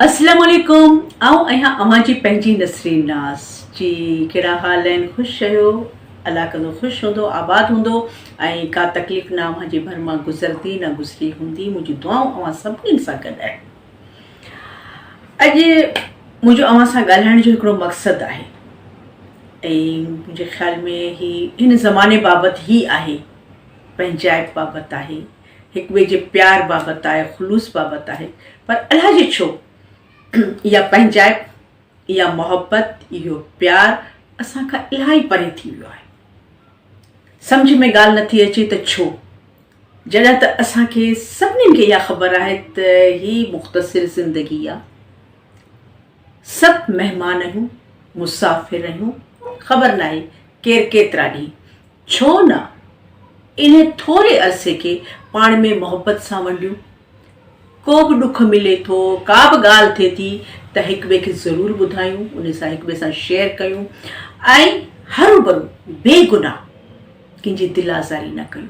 اسلام عليڪم آئون آهيان اوهان جي پنهنجي نسرين ناز جي ڪهڙا حال آهن خوش آهيو الله ڪندو خوش هوندو آباد هوندو ۽ ڪا تڪليف نه اوهان جي ڀر مان گذرندي نه گذري هوندي منهنجون دعائون اوهان سڀني سان گڏ آهن اڄ منهنجو اوهان سان ڳالهائڻ جو هڪڙو مقصد آهي ۽ منهنجي خيال ۾ هي هن زماني بابت هي آهي پنهنجائپ بابت آهي هڪ ٻئي جي پيار بابت آهي، خلوص بابت آهي، پر الاجي ڇو اها پنهنجائپ، اها محبت، اهو پيار اسان کان الاهي پري ٿي ويو آهي. سمجهه ۾ ڳالهه نٿي اچي ته ڇو؟ جڏهن ته اسان کي سڀني کي اها خبر آهي ته هي مختصر زندگي آهي، سڀ مهمان آهيون، مسافر آهيون، خبر ناهي ڪير ڪيترا ڏينهن ڇو نه انهي ٿوري عرصي کي پاڻ ۾ محبت سان ونڊيون. ڪو به ڏک ملي ٿو، ڪا به ڳالهه ٿئي ٿي ته هڪ ٻئي کي ضرور ٻڌايون، انهي سان هڪ ٻئي سان شيئر ڪيون ۽ هروڀرو بي گناهه ڪنهن جي دل آزاري نه ڪيون.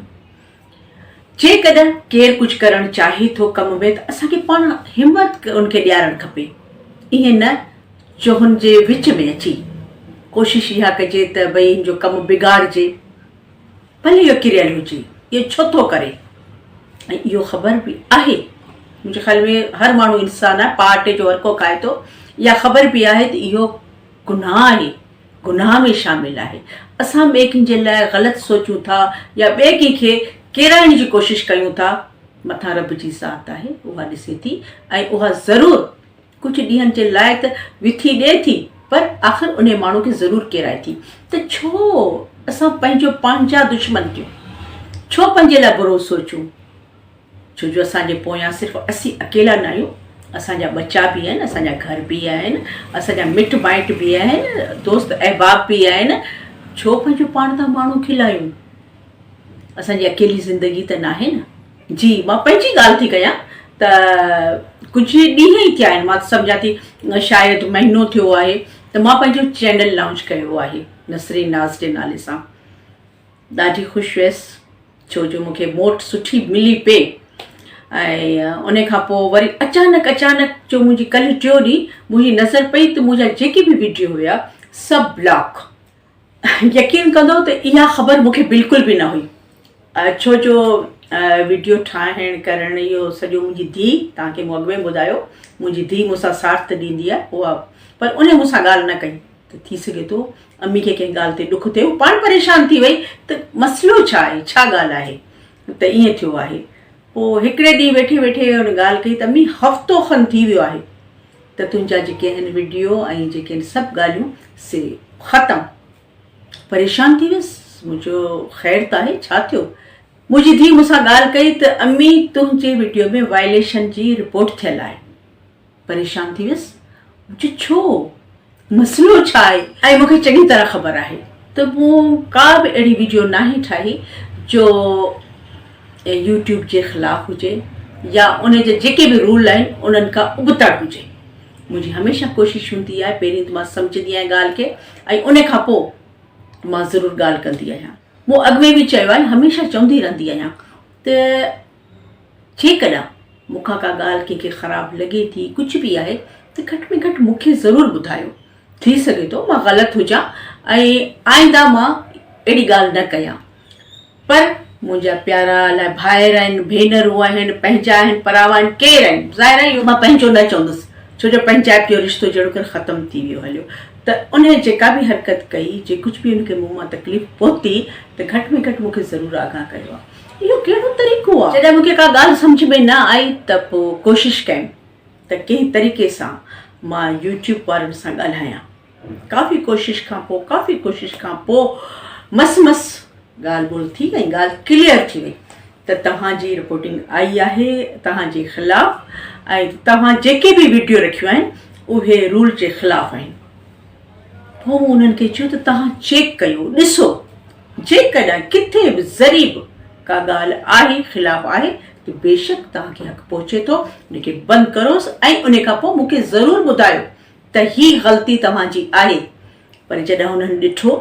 جيڪڏهن ڪير ڪجهه ڪرڻ چاهي ٿو ڪم ۾ ته اسان کي پاڻ همت ان کي ڏيارڻ کپي. ائين نه جو هن جي وچ ۾ اچي ڪوشش اها ڪجي ته ڀئي هن جو ڪم بگاڙجي. ڀلي اهو ڪريل هجي، اهو ڇو ٿو ڪري؟ ۽ اهو خبر به آهي، منهنجي خيال ۾ هر ماڻهو انسان آهي، پاء اٽي جو هر ڪو کائي ٿو، اها خبر به آهي ته اهو گناهه آهي. گناهه ۾ شامل آهي. اسان ٻئي ڪنهن جي لاء غلط سوچون ٿا يا ٻئي ڪنهن کي ڪيرائڻ جي ڪوشش ڪيون ٿا، مٿان رب جي ذات آهي، اها ڏسي ٿي ۽ اها ضرور ڪجهه ڏينهن جي لاء ته وٿي ڏئي ٿي پر آخر انهي ماڻهو کي ضرور ڪيرائي ٿي ته ڇو اسان پنهنجو پنهنجا دشمن ٿيون؟ ڇو پنهنجي لاء برو سوچون؟ ڇو جو اسان جي پويان صرف اسين اڪيلا نه آهيون، اسان جا ٻچا به آهن، اسان جا گهر به آهن، اسان جا مٽ مائٽ به آهن، دوست احباب به آهن، ڇو پنهنجو پاڻ تان ماڻهو کلايون؟ اسان جي اڪيلي زندگي ته ناهي نه. جي مان پنهنجي ڳالهه ٿي ڪيان ته ڪجهه ڏينهن ئي ٿيا آهن، مان ته سمجهان ٿي شايد مهينو ٿيو آهي ته مان پنهنجو چينل لانچ ڪيو آهي نسرين ناز جي نالي سان. ڏاڍي خوش هيس ڇو جو مون کي موٽ سٺي ملي پئي ۽ ان کان پوء وري اچانڪ اچانڪ جو منهنجي ڪلهه ٽيو ڏينهن منهنجي نظر پئي ته منهنجا جيڪي به وڊيو هيا سڀ بلاڪ. يقين ڪندو ته اها خبر مون کي بلڪل به نه هئي ڇو جو وڊيو ٺاهڻ ڪرڻ اهو سڄو منهنجي ڌي توهان کي مون اڳ ۾ ٻڌايو منهنجي ڌي مون سان ساٿ ڏيندي آهي اها پر ان مون سان ڳالهه نه ڪئي ته ٿي سگهي ٿو امي کي ڪنهن ڳالهه تي ڏک ٿئي، هو پاڻ پريشان ٿي وئي ته مسئلو ڇا آهي، ڇا ڳالهه آهي ته ائين ٿيو آهي. پوء هڪڙي ڏينهن ويٺي ويٺي هن ڳالهه ڪئي ته امي هفتو کن ٿي ويو آهي ته تنهنجا جيڪي آهن وڊيو ۽ جيڪي آهن سڀ ڳالهيون سي ختم. پريشان ٿي ويس، مون چيو خير ته آهي ڇا ٿيو؟ منهنجي ڌيء مون سان ڳالهه ڪئي ته امي تنهنجي وڊيو ۾ وائليشن جي رپورٽ ٿيل آهي. پريشان ٿي ويس، مون چيو ڇو؟ مسئلو ڇا آهي؟ ۽ مون کي چڱي طرح خبر آهي ته مون ڪا به اهڙي وڊيو ناهي ٺاهي جو يوٽيوب جي خلاف هجي يا ان جا جيڪي به رول آهن انهن کان ابتڙ هجي. منهنجي هميشه ڪوشش هوندي آهي پهرين ته مان سمجهندي آهيان ڳالهه کي ۽ ان کان پوء مان ضرور ڳالهه ڪندي آهيان. مون اڳ ۾ به چيو آهي هميشه چوندي رهندي آهيان ته جيڪڏهن مون کان ڪا ڳالهه ڪنهن کي خراب لڳي ٿي، ڪجهه به آهي ته گهٽ ۾ گهٽ مون کي ضرور ٻڌايو. ٿي سگهي ٿو مان غلط هجان ۽ آئنده مان اهڙي ڳالهه نه ڪيان. پر منهنجا پيارا الائي ڀائر آهن، ڀينرون آهن، پنهنجا آهن، پراوا آهن، ڪير آهن، ظاهر آهي اهو مان پنهنجو نه چوندس، ڇو جو پنهنجائپ جو رشتو جهڙوڪر ختم ٿي ويو هليو ته انهيء جيڪا به حرڪت ڪئي، جي ڪجهه به ان کي مون مان تڪليف پهتي ته گهٽ ۾ گهٽ مون کي ضرور آگاهه ڪيو ها. اهو ڪهڙو طريقو آ؟ جڏهن مون کي ڪا ڳالهه سمجهه ۾ نه آئي ته پوء ڪوشش ڪيم ته ڪنهن طريقي سان مان يوٽيوب وارن سان ڳالهايان. ڪافي ڪوشش کان پوء ڪافي ڪوشش کان پوء مس مس ڳالهه ٻولهه ٿي ۽ ڳالهه ڪليئر ٿي وئي ته توهان جي رپورٽنگ آئي آهي توهان جي خلاف ۽ توهان جيڪي به وڊيو رکيون آهن اهي رول جي خلاف آهن. پوء مون انهن کي چيو ته توهان چيڪ ڪيو ڏسو جيڪڏهن ڪٿي به ذري به ڪا ڳالهه آهي خلاف آهي ته بيشڪ توهان کي حق پهچي ٿو ان کي بند ڪروس ۽ ان کان پوء مون کي ضرور ٻڌايو ته هي غلطي توهان جي آهي پر جڏهن انهن ڏٺو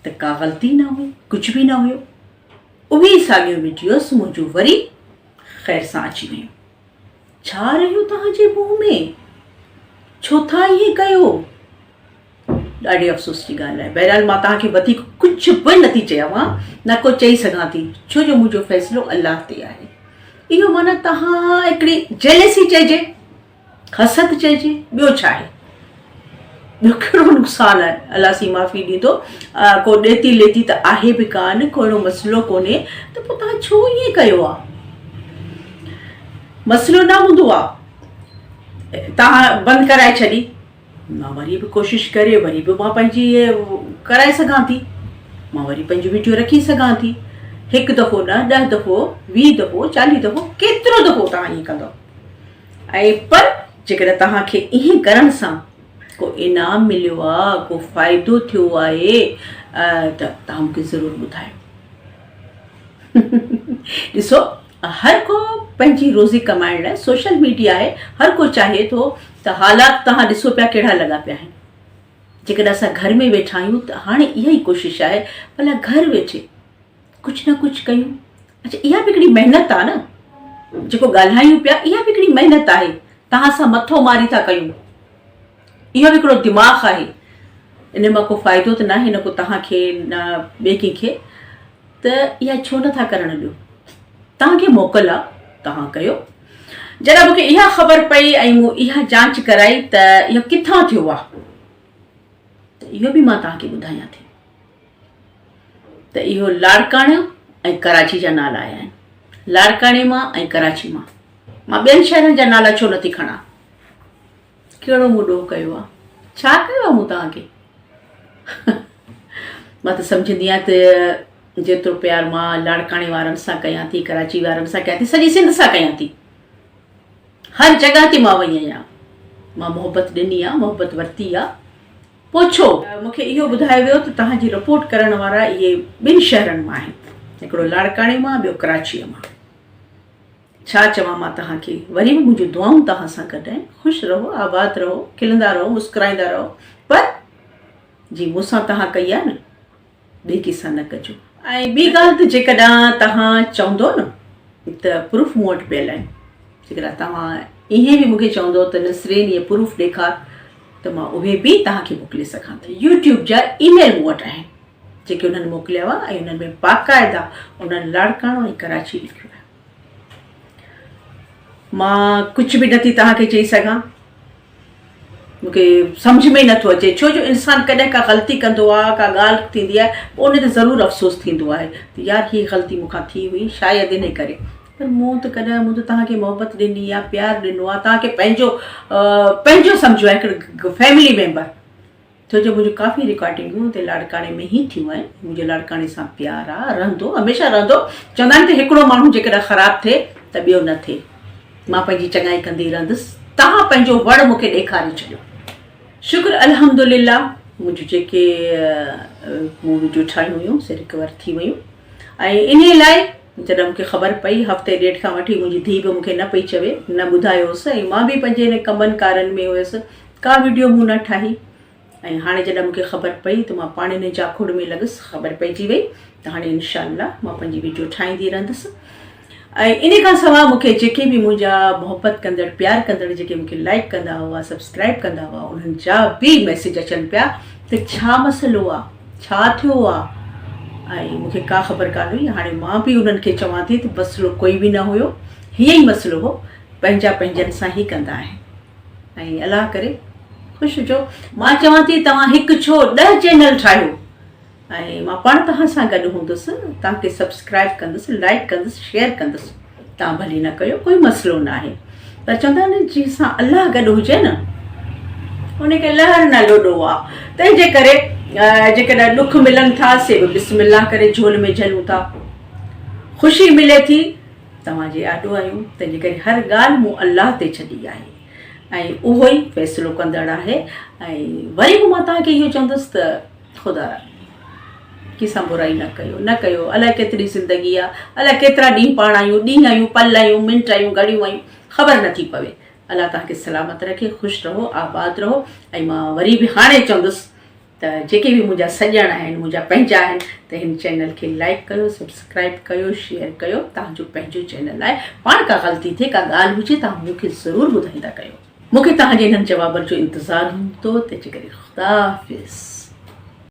ته ڪا غلطي نه هئي ڪجهه به نه هيو اهي ساڳيون وڊيوز منهنجون وري خير سان اچي ويون. ڇا رهيو توهان جي منهن ۾؟ ڇو ٿا ائين ڪيو؟ ڏاڍي افسوس جي ڳالهه آهي. بهرحال مان توهان کي وڌيڪ ڪجهه به نٿي چوان نه ڪو چئي سگهان ٿي ڇو جو منهنجو فيصلو الله تي آهي. اهو معنيٰ توهان هڪڙي جيلسي چئجي، حسد چئجي، ٻيو ڇا آهي؟ ٻيو ڪهڙو نقصان آهي؟ الله سائين معافي ڏيندو. ڪو ڏيتي ليتي ته آهي به ڪانه، ڪو اهڙو مسئلو ڪونهي ته پوء توهان ڇو ائين ڪيو آهي؟ مسئلو نه هوندو آهي. توهان بند ڪرائي ڇڏي. مان وري به ڪوشش ڪري وري به مان پنهنجي ڪرائي سگهان ٿي مان وري پنهنجو ويڊيو رکي سگهان ٿي هڪ دفعو نه ڏهه دفعو 20 دفعو 40 دفعو ڪيترو دفعو توهان ائين ڪندو ۽ پر جيڪڏهن توهان کي ائين ڪرڻ سان ڪو انعام مليو آ ڪو فائدو ٿيو آهي ته توهان مونکي ضرور ٻڌايو ڏسو هر ڪو پنهنجي روزي ڪمائڻ لاء سوشل ميڊيا آهي هر ڪو چاهي ٿو ته حالات توهان ڏسو پيا ڪهڙا لڳا پيا آهن جيڪڏهن اسان گهر ۾ ويٺا آهيون ته هاڻي اها ئي ڪوشش آهي ڀلا گهر ويٺي ڪجهه نه ڪجهه ڪيون اچھا اها به هڪڙي محنت آهي نه جيڪو ڳالهايون پيا اها به هڪڙي محنت آهي توهان سان مٿو ماري ٿا ڪيون اهو به هڪڙو دماغ آهي ان مان ڪو فائدو ته ناهي نه ڪو توهان کي نه ٻئي ڪنهن کي ته اها ڇو نٿا ڪرڻ ڏيو؟ توهان کي موڪل آ، توهان ڪيو. جڏهن مون کي اها خبر پئي ۽ مون اها جانچ ڪرائي ته اهو ڪٿان ٿيو آ ته اهو به مان توهان کي ٻڌايان ٿي ته اهو لاڙڪاڻو ۽ ڪراچي جا نالا آيا آهن. لاڙڪاڻي مان ۽ ڪراچي مان. مان ٻين شهرن جا نالا ڇو نٿي کڻان؟ ڪهڙو مون ڏوهه ڪيو آ؟ ڇا ڪيو آ مون توهان کي؟ مان ته سمجهندي آهيان ته جيترو پيار مان لاڙڪاڻي وارن سان ڪيان ٿي، ڪراچي وارن سان ڪيان ٿي، سڄي سنڌ سان ڪيان ٿي. هر جڳهه تي مان وئي آهيان. مان محبت ڏني آ، محبت ورتي آ. پوء ڇو؟ مون کي اهو ٻڌايو ويو ته توهان جي رپورٽ ڪرڻ وارا اهي ٻن شهرن مان آهن. هڪڙو لاڙڪاڻي مان، ٻيو ڪراچيء مان. ڇا چوان مان توهان کي، وري به منهنجون دعائون توهان سان گڏ آهن، خوش رهو، آباد رهو، کلندا رهو، مسڪرائيندا رهو، پر جي مون سان توهان ڪئي آهي نه، ٻئي ڪنهن سان نه ڪجو. ۽ ٻي ڳالهه ته جيڪڏهن توهان چوندو نه ته پروف مون وٽ پيل آهن، جيڪڏهن توهان ائين به مون کي چوندو ته نسرين اهي پروف ڏيکار ته مان اهي به توهان کي موڪلي سگهان ٿي. يوٽيوب جا اي ميل مون وٽ آهن، جيڪي انهن موڪليا هئا ۽ انهن ۾ باقاعده انهن لاڙڪاڻو ۽ ڪراچي لکيو آهي. مان ڪجهه به نٿي توهان کي چئي سگهان مون کي سمجهه ۾ نٿو اچي ڇو جو انسان ڪڏهن ڪا غلطي ڪندو آهي ڪا ڳالهه ٿيندي آهي پوء ان تي ضرور افسوس ٿيندو آهي ته يار هي غلطي مون کان ٿي هئي شايد ان ڪري پر مون ته ڪڏهن مون ته توهان کي محبت ڏني آهي پيار ڏنو آهي توهان کي پنهنجو پنهنجو سمجهيو آهي هڪڙو فيملي ميمبر ڇو جو منهنجون ڪافي رڪارڊنگون اتي لاڙڪاڻي ۾ ئي ٿيون آهن. منهنجو لاڙڪاڻي سان پيار آ، رهندو، هميشه رهندو. چوندا آهن ته هڪڙو ماڻهو جيڪڏهن خراب ٿئي ته ٻيو نه ٿئي. مان پنهنجي چڱائي ڪندي رهندس. توهان پنهنجو وڙ مون کي ڏيکاري ڇڏيو. شڪر الحمدلله منهنجون جيڪي مون وڊيو ٺاهيون هيون سي رڪور ٿي ويون ۽ انهي لاء جڏهن مون کي خبر پئي هفتي ڏيڍ کان وٺي منهنجي ڌيء به مون کي نه پئي چوي نه ٻڌايو هوس ۽ مان به پنهنجي هن ڪمن ڪارن ۾ هيس ڪا وڊيو مون نه ٺاهي ۽ هاڻي جڏهن مون کي خبر پئي ته مان پاڻ ان جاکوڙ ۾ لڳس خبر پئجي وئي ته هاڻي انشاء الله مان پنهنجي وڊيو ٺاهيندي رهندس ۽ ان کان سواء مون کي جيڪي به منهنجا محبت ڪندڙ پيار ڪندڙ جيڪي مون کي لائڪ ڪندا هئا سبسڪرائب ڪندا هئا انهن جا به ميسيج اچن پيا ته ڇا مسئلو آ ڇا ٿيو آ ۽ مون کي ڪا خبر ڪانه هئي هاڻي مان به انهن کي چوان ٿي ته مسئلو ڪوئي به نه هيو هيئن ئي مسئلو هو پنهنجا پنهنجن سان ئي ڪندا آهن ۽ الله ڪري خوش هجو. مان چوان ٿي توهان هڪ ڇو ڏهه چينل ٺاهيو ۽ مان پاڻ توهان سان گڏ هوندس توهان کي سبسڪرائب ڪندس لائڪ ڪندس شيئر ڪندس توهان ڀلي نه ڪيو ڪوئي مسئلو نه آهي پر چوندا آهن جنهن سان الله گڏ هجي نه ان کي لهر نه لوڏو آ تنهن جي ڪري جيڪڏهن ڏک ملن ٿا سي به بسم الله ڪري جهول ۾ جهلون ٿا خوشي ملي ٿي توهان جي آڏو آهيون، تنهنجي ڪري هر ڳالهه مون الله تي ڇڏي آهي ۽ اهو ئي فيصلو ڪندڙ آهي ۽ وري به مان توهان کي اهو چوندس ته خدارا ڪنهن سان برائي نه ڪيو نه ڪيو الائي ڪيتري زندگي آهي الائي ڪيترا ڏينهن پاڻ آهيون ڏينهن آهيون پل آهيون منٽ آهيون گهڙيون آهيون خبر نٿي پوي الله توهان کي سلامت رکي خوش رهو آباد رهو ۽ مان وري به هاڻي چوندس ته جيڪي به منهنجا سڄڻ آهن منهنجا پنهنجا آهن ته هن چينل کي لائڪ ڪيو سبسڪرائب ڪيو شيئر ڪيو توهان جو پنهنجو چينل آهي پاڻ ڪا غلطي ٿئي ڪا ڳالهه هجي توهان مون کي ضرور ٻڌائيندا ڪيو. مون کي توهان جي انهن جوابن جو انتظار هوندو، تنهن جي ڪري خدا حافظ.